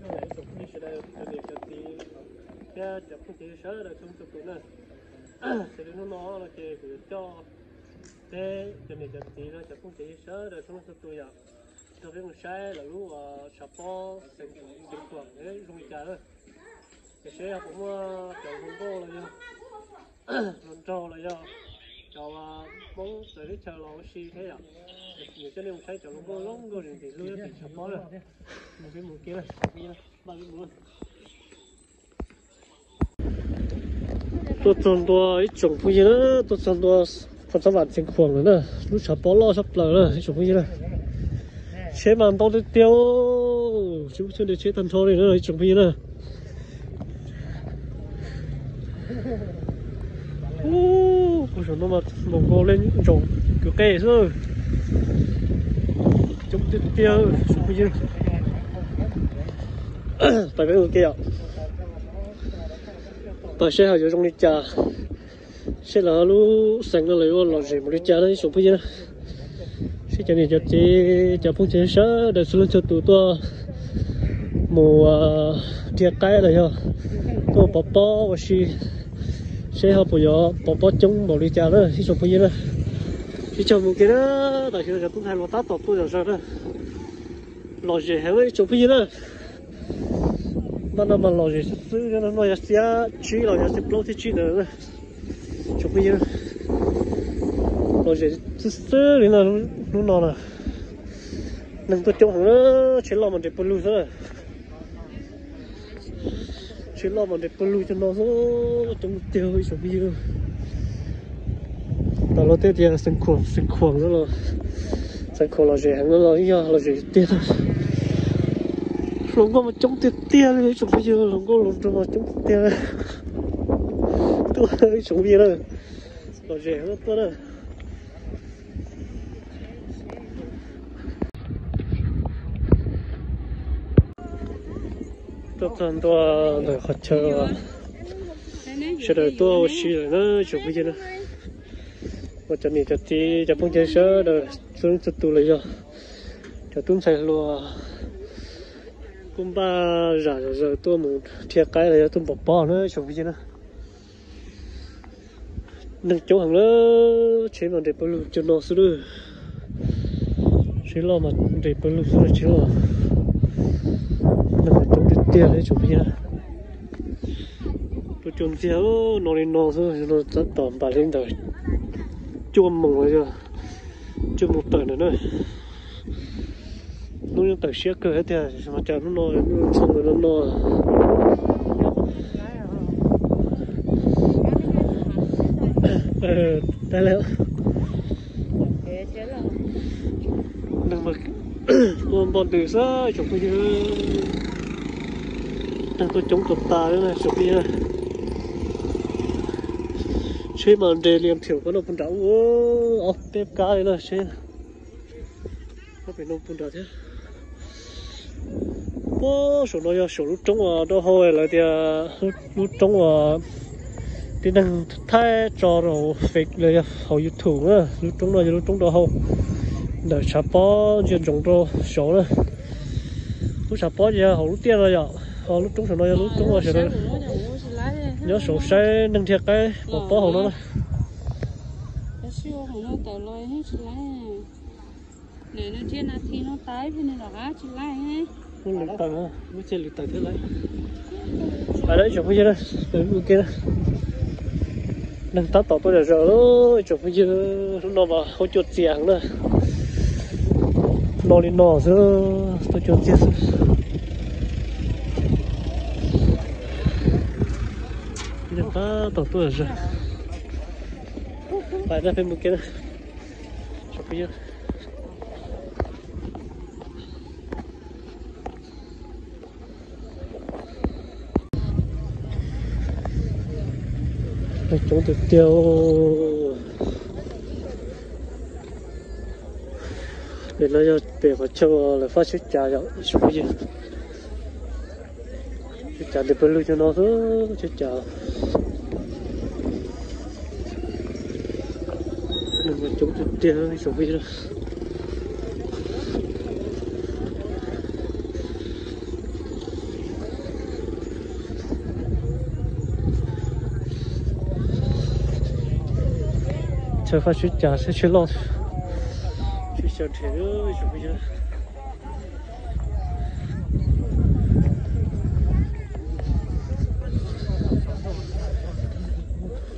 Ib tsoom phooj ywg sawv daws, cov niam cov txiv thiab cov phooj ywg sawv daws txhua leej txhua tus na. Xws li hnub no no ces kuv yuav coj peb cov niam cov txiv no, cov phooj cov ywg sawv daws txhua leej txhua tus yom, nrog peb mus saib lawv lub tshav pob Xeev Khuam zoo li cas na. Ces seb ho puas muaj cov hluas nkauj los yog hluas nraug los yog cov Hmoob txawv teb chaws los ua si thiab yom. Nws coj nej mus saib cov hluas nkauj zoo nkauj ntxim hlub nyob tim tshav pob na. Mus peb mus ke na. Tuaj txog ntua ib tsoom phooj ywg na, tuaj txog ntua qhov txhab vam Xeev Khuam lawm na, lub tshav pob loj tshaj plaws na ib tsoom phooj ywg na. Tsheb mas ntau tiag tiag, tsheb, tsheb tag nrho li na ib tsoom phooj ywg na. Ub, saum no mas npaum nkaus li ntsaum kwv qe xwb. Coob tiag tiag ib tsoom phooj ywg. Pais peb mus ke yom. Pais seb ho yuav zoo li cas, seb lawv lub xeev no lawv yuav lom zem npaum li cas na ib tsoom phooj ywg na. Seb cov niam cov txiv cov phooj cov ywg sawv daws txhua leej txhua tus tuaj mus dhia qaib los yog tuaj pov pob ua si, seb ho puas yuav pov pob coob npaum li cas na ib tsoom phooj ywg na. Sib cog mus ke na, tam sim no cov tub ntxhais hluas tab tom tuaj zom zaws na. Lom zem heev ib tsoom phooj ywg na. Npaj no mas lom zem xwb xwb, no yog xiab tsib los yog xiab plaub xiab tsib ntawd na. Tsoom phooj ywg, lom zem xwb xwb li no. Hnub no na neeg tuaj coob heev na, tsheb loj mas nres pawg lug xwb. Tsheb loj mas nres pawg lug cov no xwb, coob tiag ib tsoom phooj ywg. Tam luag tej tias Xeev Khuam, Xeev Khuam no los, Xeev Khuam lom zem heev no los yog lom zem tiag. Hluas nkauj mas coob tiag tiag li ib tsoom phooj ywg, hluas nkauj hluas nraug mas coob tiag tiag. Tuaj ib tsoom phooj ywg na, lom zem heev tuaj na. Tuaj txog ntua ntawm qhov chaw sawv daws tuaj ua si lawm na tsoom phooj ywg na. Ua cov niam cov txiv cov phooj ywg sawv daws txhua leej txhua tus los yog cov tub ntxhais hluas kuj npaj zam zom zaws tuaj mus dhia qaib los yog tuaj pov pob na tsoom phooj ywg na. Neeg coob heev na, tsheb mas nres pawg lug cov no xwb lawm. Tsheb loj mas nres pawg lug xwb lawm tsheb loj. Neeg mas coob tiag tiag li tsoom phooj ywg. Tuaj cuag ntxiag no li no xwb, tab tom npaum li ntawm cuaj moos los yog cuaj moos tawm ntawm na. Hnub nyoog tawm siab kawg thiab tiag, mas cas hnub no hnub tshoob no no. Tag lawm. Neeg mas tuaj npoj ntws xwb tsoom phooj ywg. Neeg tuaj coob tuaj tas li na tsoom phooj ywg. Tsheb mas nres lias nrhiav pab no puag nram ub, ob peb kab li na tsheb. Ob peb no puag nram thiab. Puag saum no yog saum lub roob uas dawb hau lawv tias lub roob uas tib neeg thaij tso rau Face los yog hauv YouTube na, lub roob no yog lub roob dawb hau ntawm tshav pob ntsia ntsoov rau saud na. Lub tshav pob ces yog hauv lub tiaj no yom, ho lub roob saum no yog lub roob uas sawv daws nyob saud saib neeg dhia qaib pov pob hauv no na. Lwm tawm, lwm tawm thiab lawm. Pais na ib tsoom phooj ywg na, mus ke na. Neeg tab tom tuaj zom zaws ib tsoom phooj ywg, hnub no mas huab cua txias heev na. No li no xwb, tuaj cua txias xwb. Neeg tab tom tuaj zom zaws. Pais na peb mus ke na. Tsoom phooj ywg. Coob tiag tiag. Pem no yog pem qhov chaw lawv fab tsheb cav yom ib tsoom phooj ywg. Tsheb cav nres pawg lug cov no xwb tsheb cav. Neeg mas coob tiag tiag ib tsoom phooj ywg. Chaw faj sib cav sib sib loj, sib xyaw nrhiav.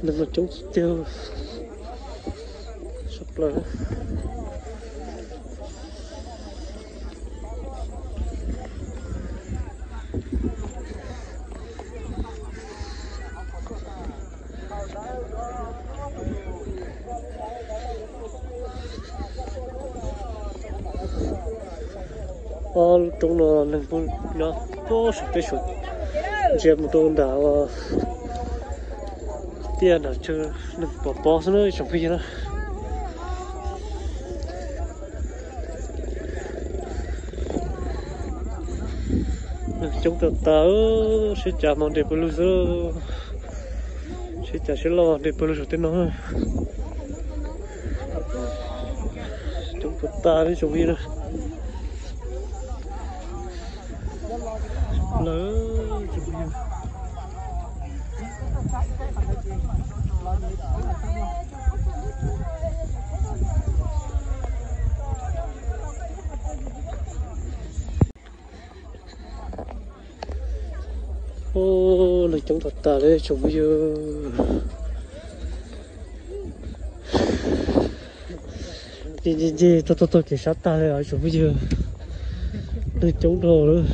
Neeg no coob tiag tiag. Ob lub roob no neeg kuj nyob puag saum teb saum, ntsia mus rau nram tiaj nram tsawg neeg pom pom xwb na ib tsoom phooj ywg na. Neeg coob tas tas, sib cav mas nres pawg lug xwb. Sib cav sib loj nres pawg lug saum tej no. Coob tas tas ib tsoom phooj ywg na. Lawv tsoom phooj ywg. Neeg coob tas tas li tsoom phooj ywg. Ncig ncig ncig tuaj tuaj tuaj kev sab tag li os tsoom phooj ywg. Neeg coob dhau lawm.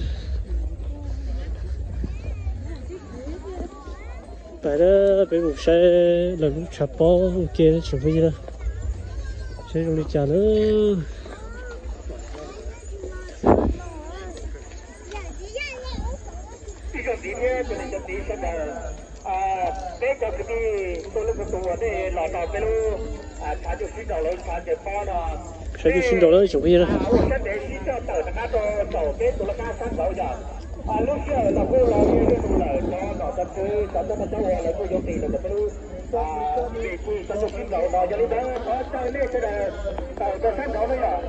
Pais na, peb mus saib lawv lub tshav pob ua ke tsoom phooj ywg na, saib zoo li cas na. Ib zaug tiv thiab tus niam cov txiv sawv daws, peb cov kwv tij tuaj lub kuv tus uas nej los rau peb lub tshav coj sib nraus lawv tshav ncaws pob no, sab coj sib nraus lawv tsoom phooj ywg na, ua siab ntev sib coj tawm rov qab rau saum peb tus laj kab sab nraud yog lub sij hawm no kuj los yuav yuav tus lawm cov nom cov tswv cov tub cov ua lawv kuj yuav nqis los ntawm peb lub vim txij cov coj sib nraus no yog li ntawd thov caw nej sawv daws tawm rau sab nraud na yom.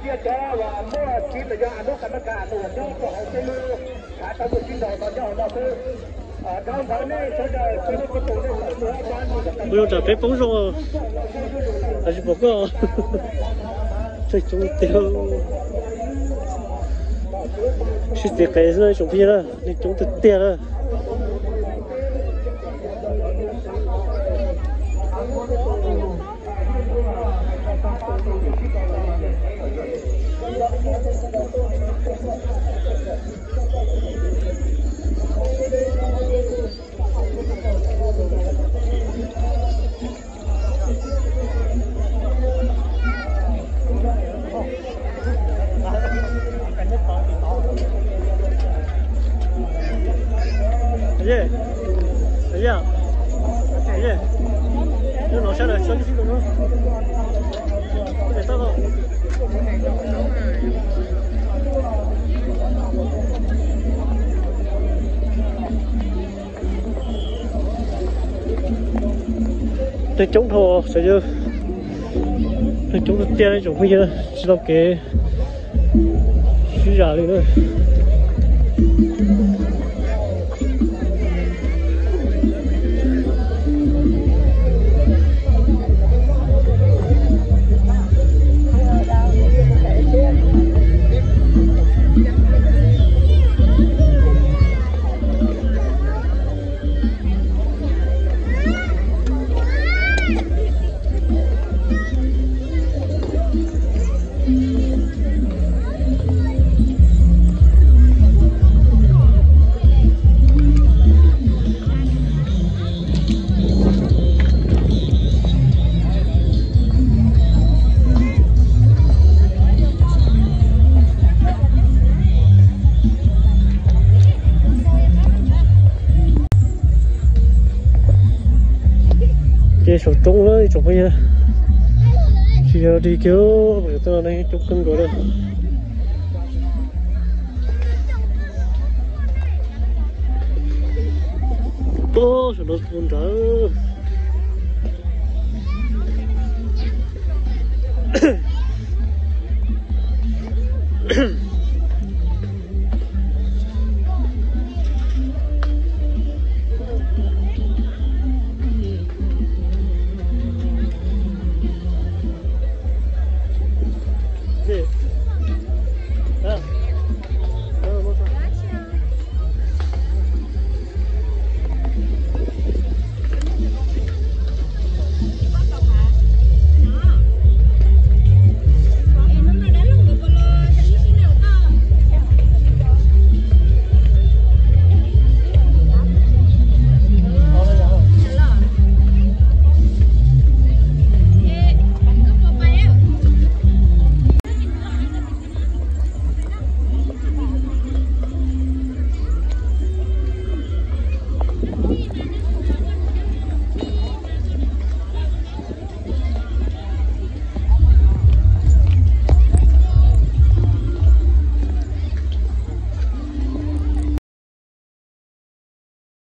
Cia cov uas muaj txiv los yog a nub kas mab kas tus uas nyob rau hauv peb lub tshav coj sib nraus no nyob hauv no xwb. Rau ntawd nej sawv daws peb lub kuv tus nej tawm tuaj. Kuv yuav tsam peb poob zog, tsis pom koj. Neeg coob tiag, sib txiv qev xwb tsoom phooj ywg na, neeg coob tiag tiag na. Neeg coob dhau, neeg coob tiag tiag tsoom phooj ywg, tsis tau kev sib zam li na. Ces saum roob na ib tsoom phooj ywg, tsis yog dig kiag, coob kawg nkaus li. Saum no tus nrad.